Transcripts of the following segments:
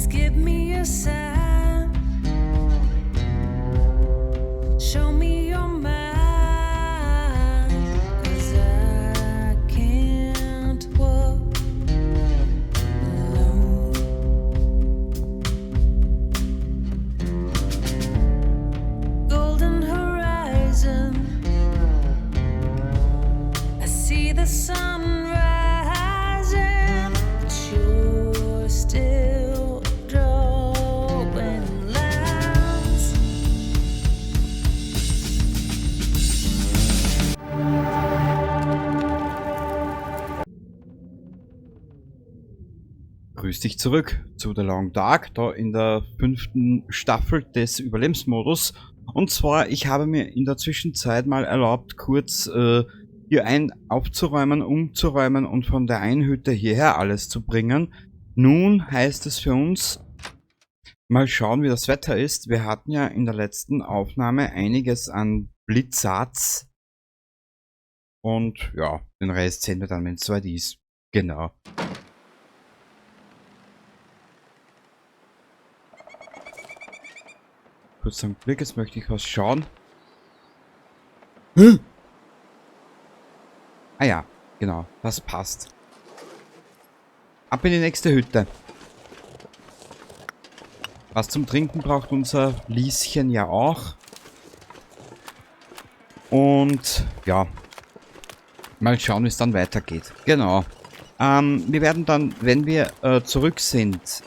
Please give me a sign. Show me your mind. 'Cause I can't walk alone. Golden horizon. I see the sun rising, but you're still drawing lines. Grüß dich zurück zu The Long Dark, da in der 5. Staffel des Überlebensmodus. Und zwar, ich habe mir in der Zwischenzeit mal erlaubt, kurz hier ein aufzuräumen, umzuräumen und von der einen Hütte hierher alles zu bringen. Nun heißt es für uns, mal schauen, wie das Wetter ist. Wir hatten ja in der letzten Aufnahme einiges an Blizzards. Und ja, den Rest sehen wir dann, wenn es soweit ist. Genau. Kurz einen Blick, jetzt möchte ich was schauen. Hä? Ah ja, genau, das passt. Ab in die nächste Hütte. Was zum Trinken braucht unser Lieschen ja auch. Und ja, mal schauen, wie es dann weitergeht. Genau. Wir werden dann, wenn wir zurück sind,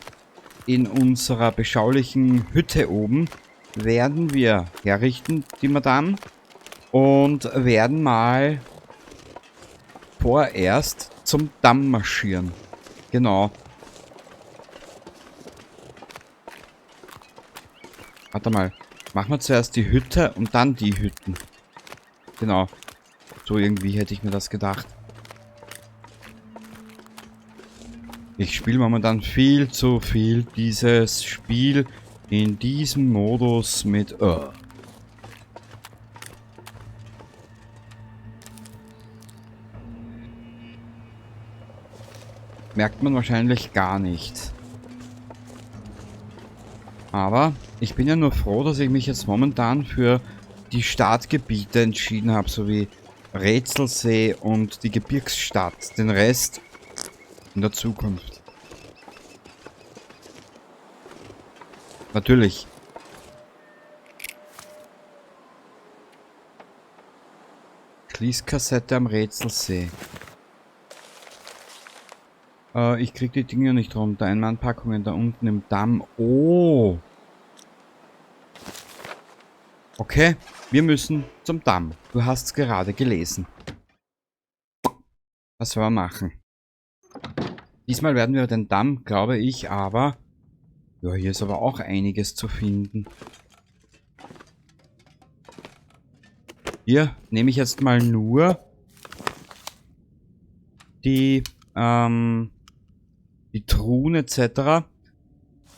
in unserer beschaulichen Hütte oben, werden wir herrichten, die Madame, und werden mal vorerst zum Damm marschieren. Genau. Warte mal. Machen wir zuerst die Hütte und dann die Hütten. Genau. So irgendwie hätte ich mir das gedacht. Ich spiele momentan viel zu viel dieses Spiel in diesem Modus mit... Merkt man wahrscheinlich gar nicht. Aber ich bin ja nur froh, dass ich mich jetzt momentan für die Startgebiete entschieden habe, so wie Rätselsee und die Gebirgsstadt. Den Rest in der Zukunft. Natürlich. Schließkassette am Rätselsee. Ich krieg die Dinger nicht runter. Einmannpackungen da unten im Damm. Oh. Okay, wir müssen zum Damm. Du hast's gerade gelesen. Was sollen wir machen? Diesmal werden wir den Damm, glaube ich, aber... Ja, hier ist aber auch einiges zu finden. Hier nehme ich jetzt mal nur die Truhen et cetera.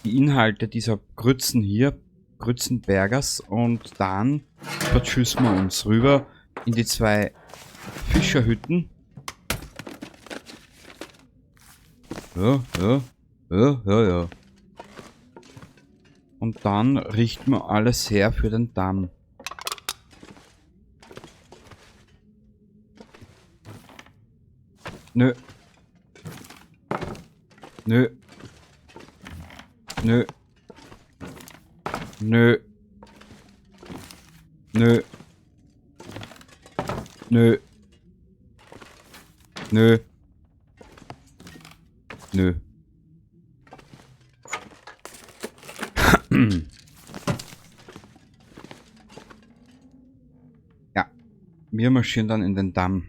Die Inhalte dieser Grützen hier, Grützenbergers, und dann verschüssen wir uns rüber in die zwei Fischerhütten. Ja, ja, ja, ja, ja. Und dann richten wir alles her für den Damm. Nö. Nö. Nö. Nö. Nö. Nö. Nö. Nö. Ja, wir marschieren dann in den Damm.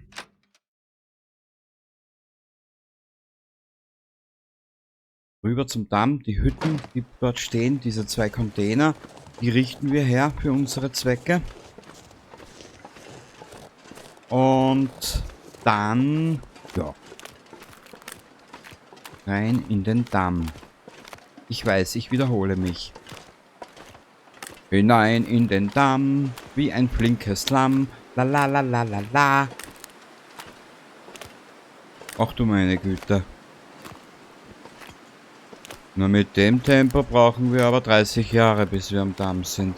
Rüber zum Damm, die Hütten, die dort stehen, diese zwei Container, die richten wir her für unsere Zwecke. Und dann, ja, rein in den Damm. Ich weiß, ich wiederhole mich. Hinein in den Damm, wie ein flinkes Lamm. La la la la la la. Ach du meine Güte. Nur mit dem Tempo brauchen wir aber 30 Jahre, bis wir am Damm sind.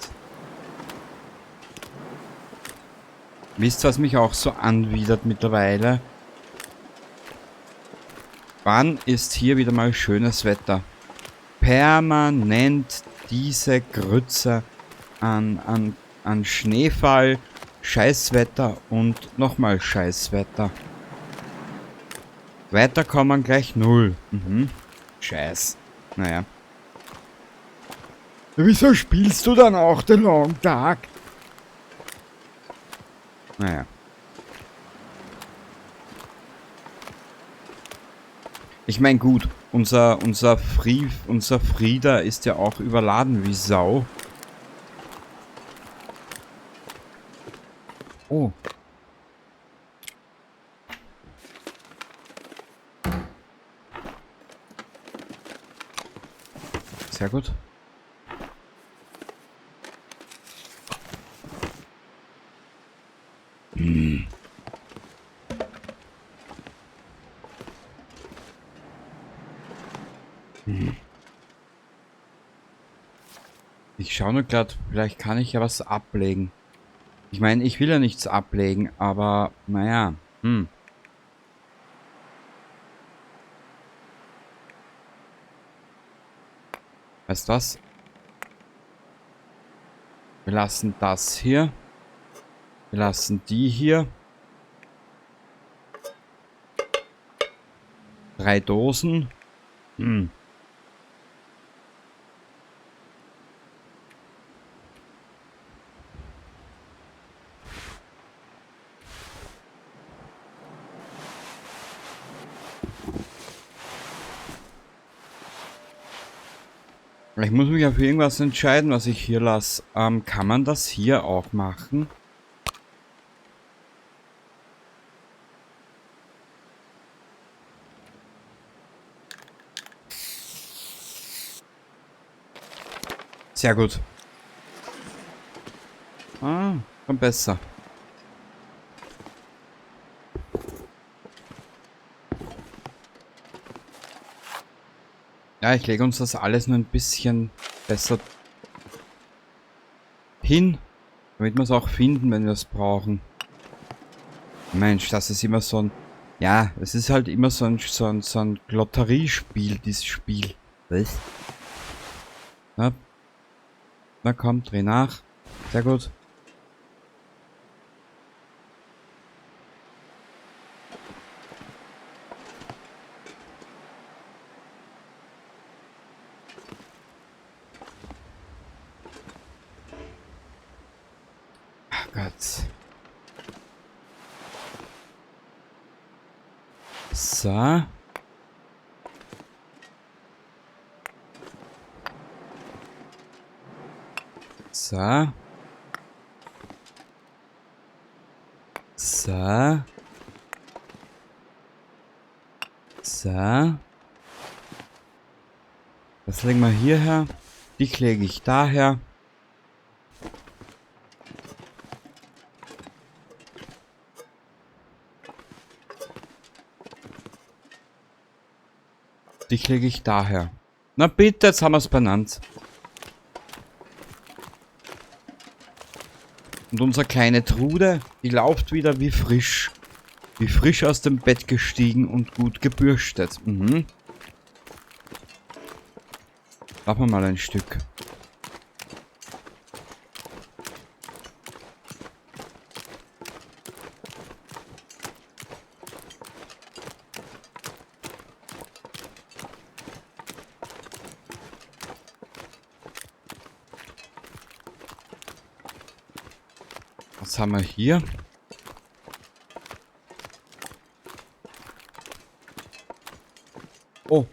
Wisst ihr, was mich auch so anwidert mittlerweile? Wann ist hier wieder mal schönes Wetter? Permanent diese Grütze an Schneefall, Scheißwetter und nochmal Scheißwetter. Weiterkommen gleich 0. Mhm. Scheiß. Naja. Wieso spielst du dann auch den Long Dark? Naja. Ich meine, gut, unser Frieda ist ja auch überladen wie Sau. Oh. Sehr gut. Hm. Hm. Ich schaue nur grad, vielleicht kann ich ja was ablegen. Ich meine, ich will ja nichts ablegen, aber naja. Hm. Weißt du was? Wir lassen das hier. Wir lassen die hier. 3 Dosen. Hm. Ich muss mich auf irgendwas entscheiden, was ich hier lasse. Kann man das hier auch machen? Sehr gut. Ah, schon besser. Ja, ich lege uns das alles nur ein bisschen besser hin, damit wir es auch finden, wenn wir es brauchen. Mensch, das ist immer so ein... Ja, es ist halt immer so ein Lotteriespiel, dieses Spiel. Was? Na, na komm, dreh nach. Sehr gut. Gott. So. So. So. So. Das legen wir hierher. Dich lege ich daher. Dich lege ich daher. Na bitte, jetzt haben wir's benannt. Und unsere kleine Trude, die lauft wieder wie frisch. Wie frisch aus dem Bett gestiegen und gut gebürstet. Mhm. Laufen wir mal ein Stück. Was haben wir hier? Oh,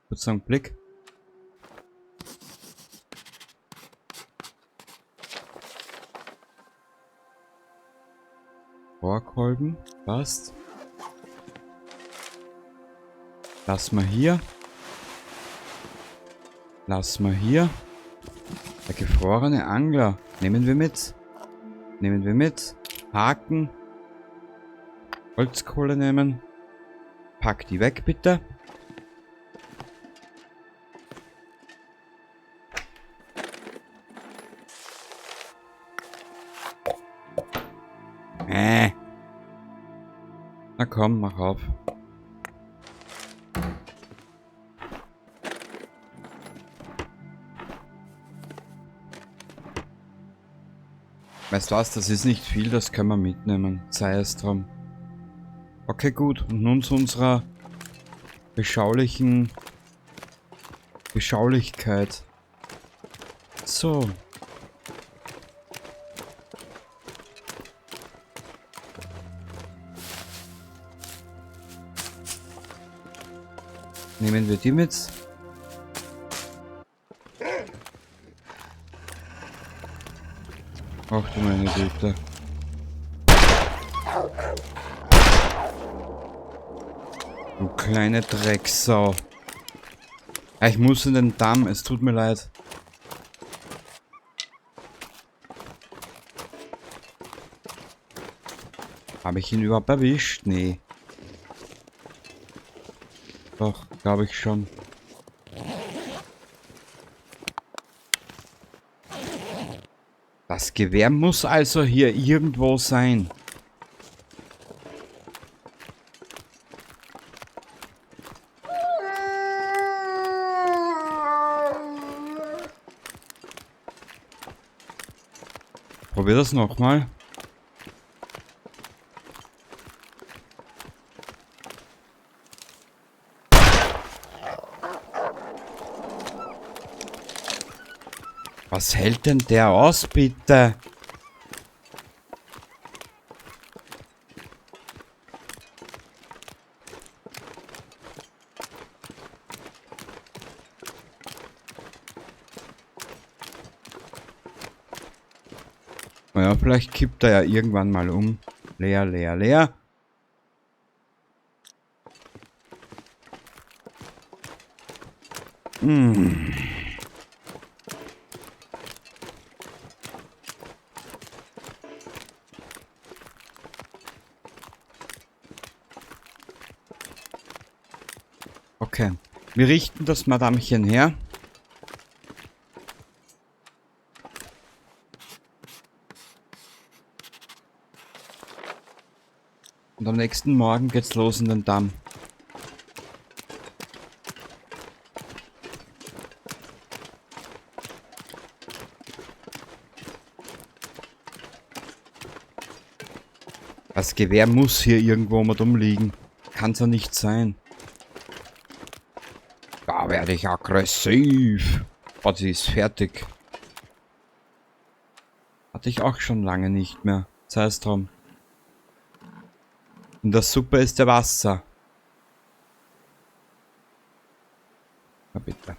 kurz einen Blick. Rohrkolben, passt. Lass mal hier. Lass mal hier. Der gefrorene Angler. Nehmen wir mit. Nehmen wir mit. Haken. Holzkohle nehmen. Pack die weg, bitte. Na komm, mach auf. Weißt du was, das ist nicht viel, das können wir mitnehmen. Sei es drum. Okay, gut. Und nun zu unserer beschaulichen Beschaulichkeit. So. Nehmen wir die mit. Ach du meine Güte. Du kleine Drecksau. Ich muss in den Damm, es tut mir leid. Habe ich ihn überhaupt erwischt? Nee. Doch, glaube ich schon. Das Gewehr muss also hier irgendwo sein. Probier das nochmal. Was hält denn der aus, bitte? Naja, vielleicht kippt er ja irgendwann mal um. Leer, leer, leer. Hm. Okay, wir richten das Madamchen her. Und am nächsten Morgen geht's los in den Damm. Das Gewehr muss hier irgendwo mal rumliegen. Kann's ja nicht sein. Da werde ich aggressiv. Boah, sie ist fertig. Hatte ich auch schon lange nicht mehr. Sei es drum. In der Suppe ist der Wasser. Na bitte.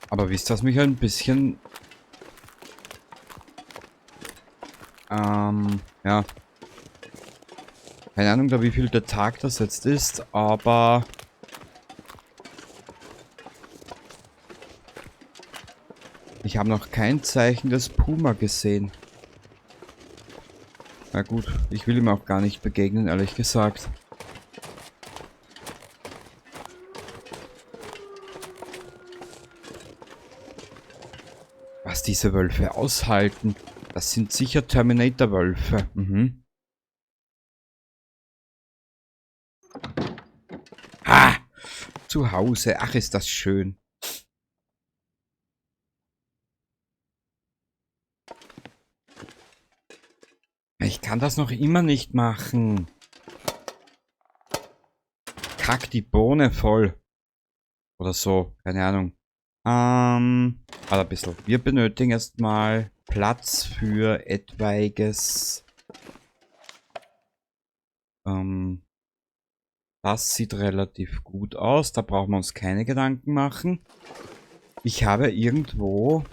Aber wisst ihr, was mich ein bisschen... ja. Keine Ahnung, da wie viel der Tag das jetzt ist, aber... Ich habe noch kein Zeichen des Puma gesehen. Na gut, ich will ihm auch gar nicht begegnen, ehrlich gesagt. Was diese Wölfe aushalten, das sind sicher Terminator-Wölfe. Mhm. Ha! Zu Hause, ach ist das schön. Ich kann das noch immer nicht machen. Kack die Bohne voll. Oder so, keine Ahnung. Warte ein bisschen. Wir benötigen erstmal Platz für etwaiges. Das sieht relativ gut aus. Da brauchen wir uns keine Gedanken machen. Ich habe irgendwo...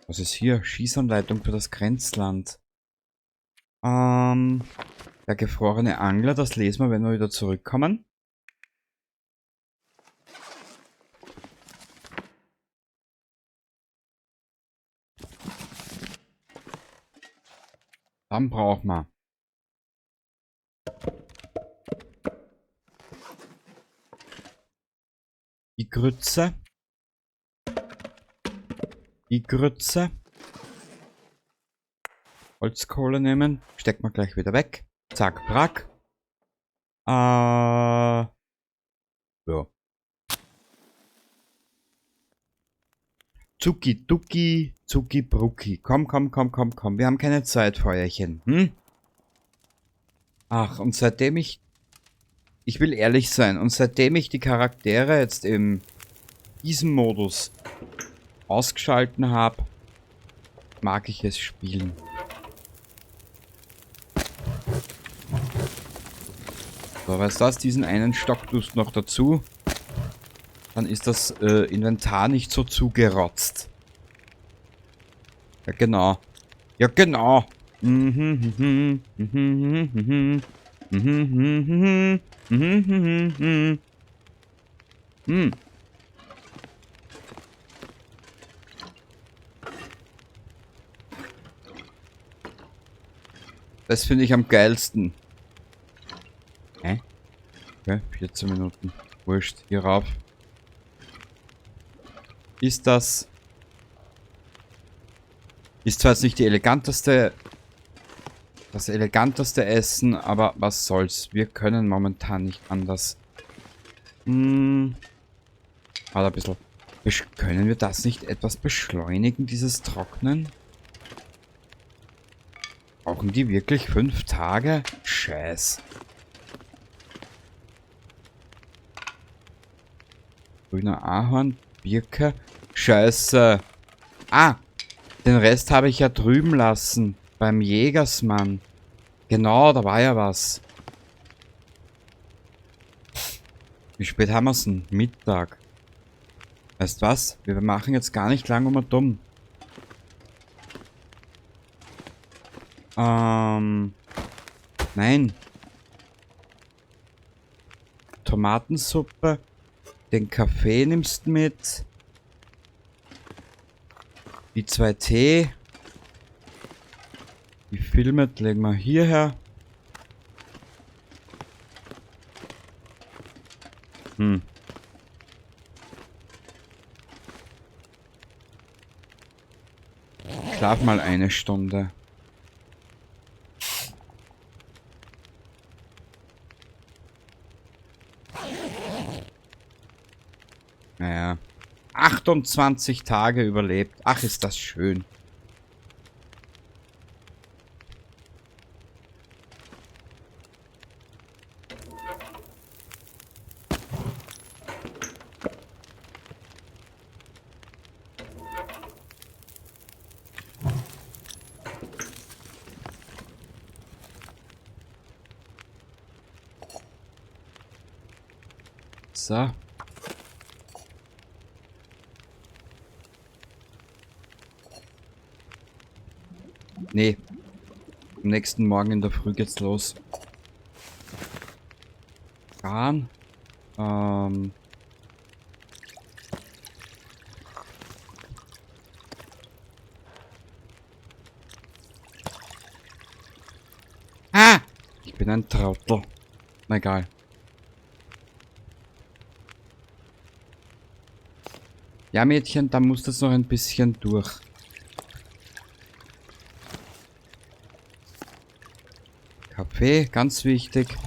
Was ist hier? Schießanleitung für das Grenzland. Der gefrorene Angler, das lesen wir, wenn wir wieder zurückkommen. Dann brauchen wir Grütze. Die Grütze. Holzkohle nehmen. Stecken wir gleich wieder weg. Zack, brack. Ja. Zucki Ducki, Zucki Brucki. Komm, komm, komm, komm, komm. Wir haben keine Zeit, Feuerchen. Hm? Ach, und seitdem ich... Ich will ehrlich sein. Und seitdem ich die Charaktere jetzt in diesem Modus ausgeschalten habe, mag ich es spielen. So, weißt du was? Diesen einen Stock tust du noch dazu. Dann ist das Inventar nicht so zugerotzt. Ja, genau. Ja, genau. Das finde ich am geilsten. Hä? Okay, 14 Minuten. Wurscht, hier rauf. Ist das... Ist zwar jetzt nicht die eleganteste... Das eleganteste Essen, aber was soll's. Wir können momentan nicht anders. Hm. Warte ein bisschen. Können wir das nicht etwas beschleunigen, dieses Trocknen? Brauchen die wirklich 5 Tage? Scheiß. Grüner Ahorn, Birke. Scheiße. Ah, den Rest habe ich ja drüben lassen. Beim Jägersmann. Genau, da war ja was. Wie spät haben wir's denn? Mittag. Weißt was? Wir machen jetzt gar nicht lang um dumm. Nein. Tomatensuppe. Den Kaffee nimmst du mit. Die 2 Tee. Die Filme legen wir hierher. Schlaf mal eine Stunde. Naja. 28 Tage überlebt. Ach, ist das schön. So. Nee. Am nächsten Morgen in der Früh geht's los. Garn. Ah! Ich bin ein Trottel. Na egal. Ja, Mädchen, da muss das noch ein bisschen durch. Kaffee, ganz wichtig.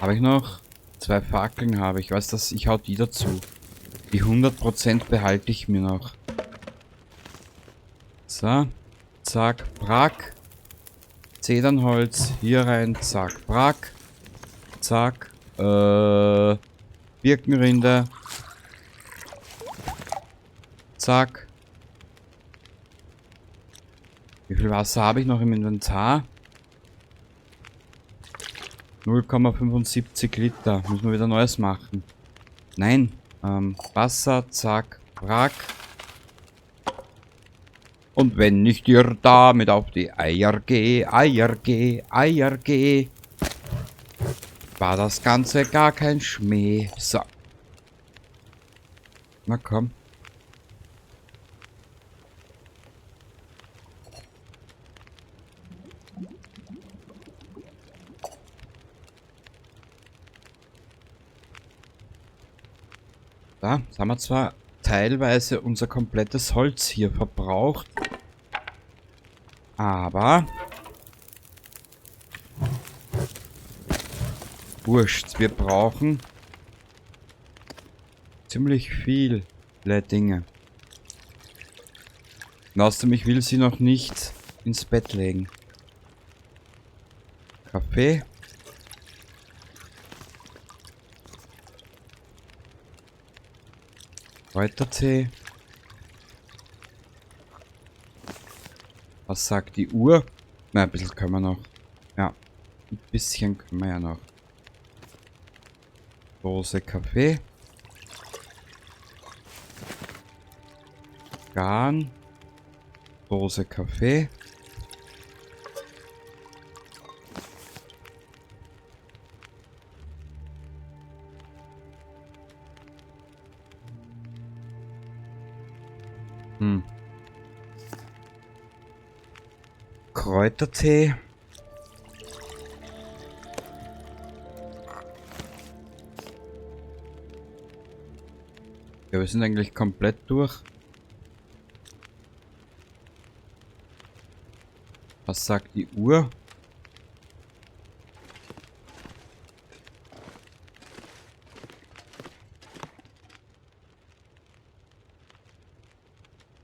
Habe ich noch? 2 Fackeln habe ich. Weißt du, ich hau die dazu. Die 100% behalte ich mir noch. So. Zack, brack. Zedernholz. Hier rein. Zack, brack. Zack. Birkenrinde. Zack. Wie viel Wasser habe ich noch im Inventar? 0,75 Liter. Müssen wir wieder Neues machen. Nein. Wasser, zack, brack. Und wenn ich dir damit auf die Eier geh, Eier geh, Eier geh, war das Ganze gar kein Schmäh. So. Na komm. Da haben wir zwar teilweise unser komplettes Holz hier verbraucht, aber wurscht, wir brauchen ziemlich viele Dinge. Und außerdem, ich will sie noch nicht ins Bett legen. Kaffee. Kräutertee. Was sagt die Uhr? Na, ein bisschen können wir noch. Ja, ein bisschen können wir ja noch. Dose Kaffee. Garn. Dose Kaffee. Kräutertee. Ja, wir sind eigentlich komplett durch. Was sagt die Uhr?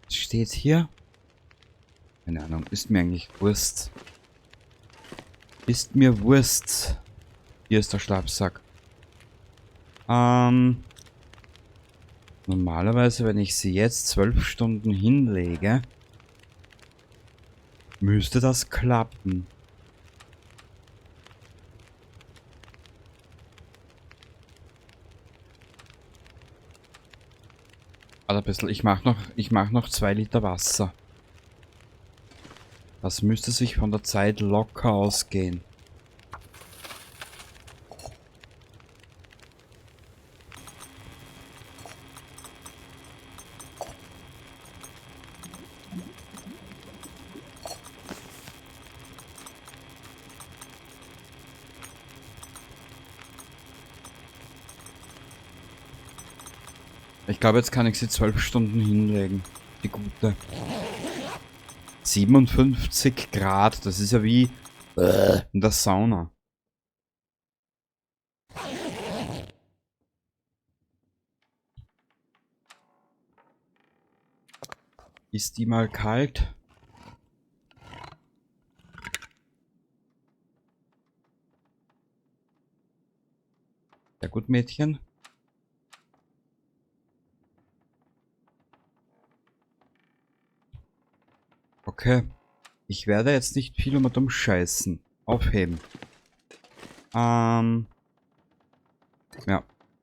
Was steht hier? Keine Ahnung, ist mir eigentlich Wurst. Ist mir Wurst. Hier ist der Schlafsack. Normalerweise, wenn ich sie jetzt 12 Stunden hinlege, müsste das klappen. Warte ein bisschen, ich mach noch 2 Liter Wasser. Das müsste sich von der Zeit locker ausgehen. Ich glaube, jetzt kann ich sie 12 Stunden hinlegen. Die gute. 57 Grad, das ist ja wie in der Sauna. Ist die mal kalt? Sehr gut, Mädchen. Okay. Ich werde jetzt nicht viel um und um scheißen. Aufheben. Ja.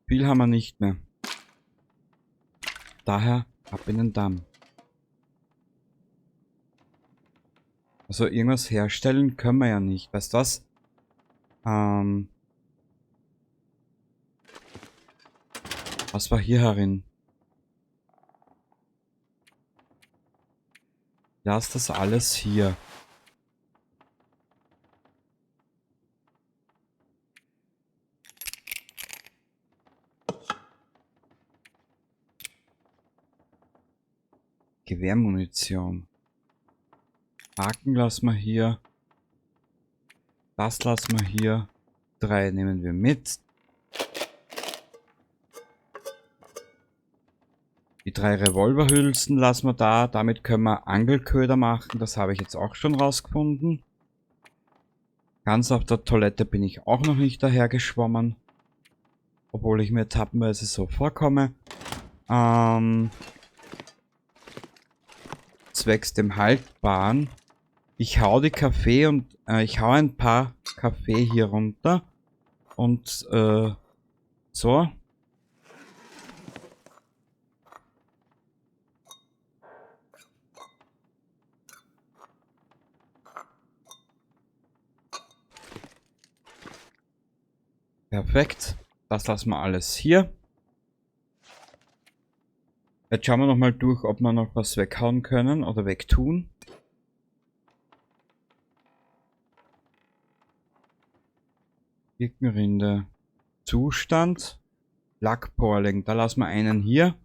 Viel haben wir nicht mehr. Daher ab in den Damm. Also irgendwas herstellen können wir ja nicht. Weißt du was? Was war hier herin? Lass das alles hier. Gewehrmunition. Haken lassen wir hier. Das lassen wir hier. 3 nehmen wir mit. Die 3 Revolverhülsen lassen wir da. Damit können wir Angelköder machen. Das habe ich jetzt auch schon rausgefunden. Ganz auf der Toilette bin ich auch noch nicht dahergeschwommen. Obwohl ich mir etappenweise so vorkomme. Zwecks dem Haltbaren. Ich hau die Kaffee und ich hau ein paar Kaffee hier runter. Und so. Perfekt. Das lassen wir alles hier. Jetzt schauen wir nochmal durch, ob wir noch was weghauen können oder wegtun. Birkenrinde. Zustand. Lackporling. Da lassen wir einen hier.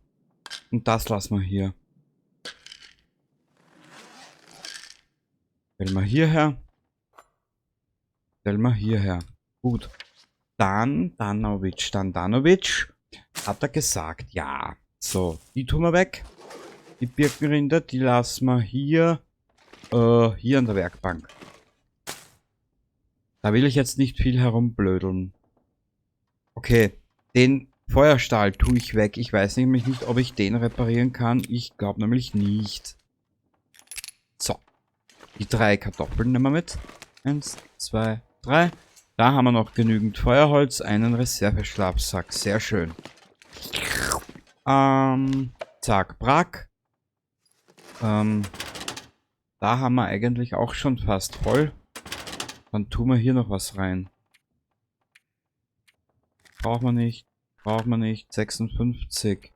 Und das lassen wir hier. Stellen wir hierher. Stellen wir hierher. Gut. Dann Danovic. Dann Danovic. Hat er gesagt, ja. So, die tun wir weg. Die Birkenrinde, die lassen wir hier, hier an der Werkbank. Da will ich jetzt nicht viel herumblödeln. Okay, den Feuerstahl tue ich weg. Ich weiß nämlich nicht, ob ich den reparieren kann. Ich glaube nämlich nicht. So. Die 3 Kartoffeln nehmen wir mit. 1, 2, 3. Da haben wir noch genügend Feuerholz. Einen Reserveschlafsack. Sehr schön. Zack, brack. Da haben wir eigentlich auch schon fast voll. Dann tun wir hier noch was rein. Brauchen wir nicht. Brauchen wir nicht. 56.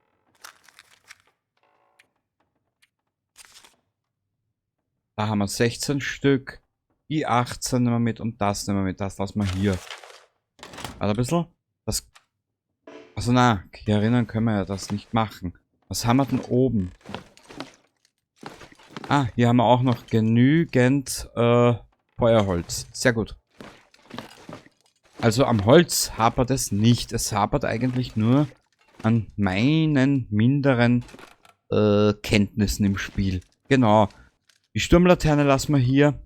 Da haben wir 16 Stück. Die 18 nehmen wir mit und das nehmen wir mit. Das lassen wir hier. Warte ein bisschen. Das. Also na, hier erinnern können wir ja das nicht machen. Was haben wir denn oben? Ah, hier haben wir auch noch genügend Feuerholz. Sehr gut. Also am Holz hapert es nicht. Es hapert eigentlich nur an meinen minderen Kenntnissen im Spiel. Genau. Die Sturmlaterne lassen wir hier.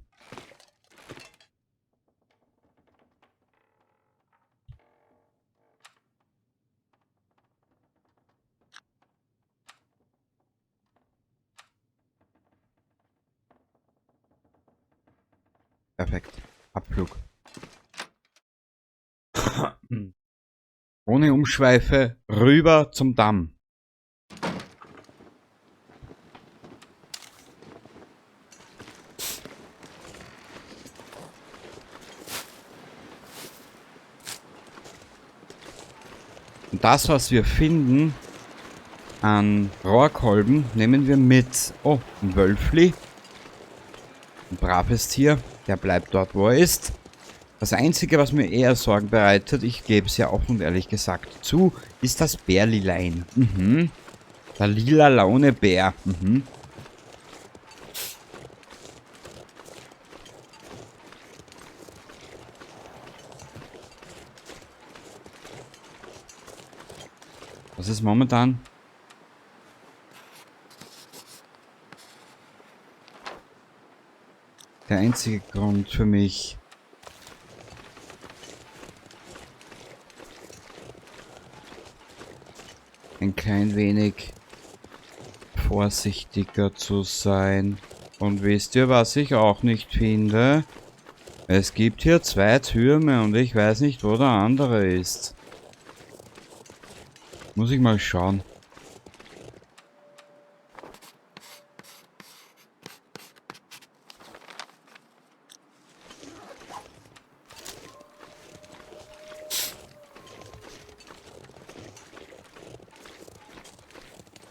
Perfekt. Abflug. Ohne Umschweife rüber zum Damm. Und das, was wir finden an Rohrkolben, nehmen wir mit. Oh, ein Wölfli. Ein braves Tier. Der bleibt dort, wo er ist. Das Einzige, was mir eher Sorgen bereitet, ich gebe es ja offen und ehrlich gesagt zu, ist das Bärlilein. Mhm. Der lila Laune-Bär. Mhm. Was ist momentan? Der einzige Grund für mich, ein klein wenig vorsichtiger zu sein. Und wisst ihr, was ich auch nicht finde? Es gibt hier 2 Türme und ich weiß nicht, wo der andere ist. Muss ich mal schauen.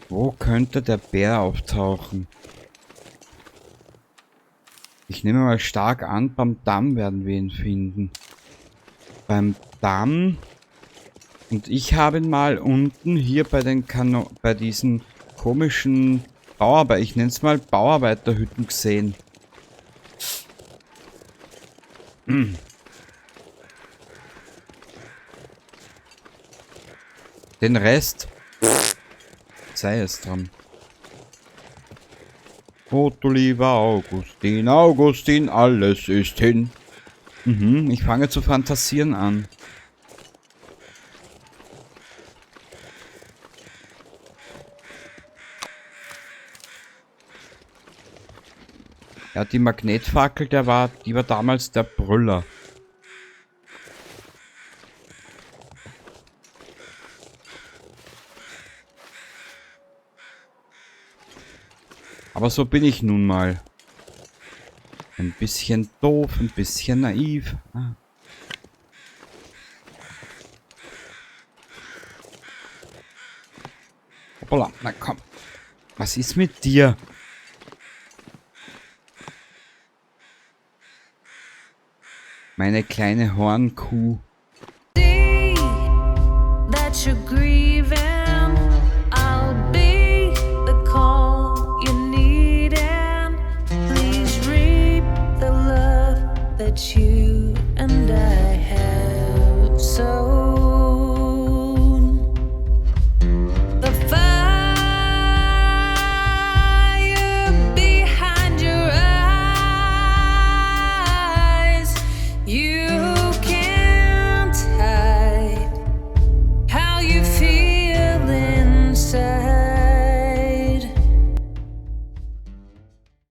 Wo könnte der Bär auftauchen? Ich nehme mal stark an, beim Damm werden wir ihn finden. Beim Damm. Und ich habe ihn mal unten hier bei den bei diesen komischen Bauarbeiter, ich nenne es mal Bauarbeiterhütten gesehen. Den Rest sei es dran. Oh, du lieber Augustin, Augustin, alles ist hin. Mhm, ich fange zu fantasieren an. Ja, die Magnetfackel, die war damals der Brüller. Aber so bin ich nun mal. Ein bisschen doof, ein bisschen naiv. Ah. Hoppala, na komm. Was ist mit dir? Meine kleine Hornkuh. That Let your grief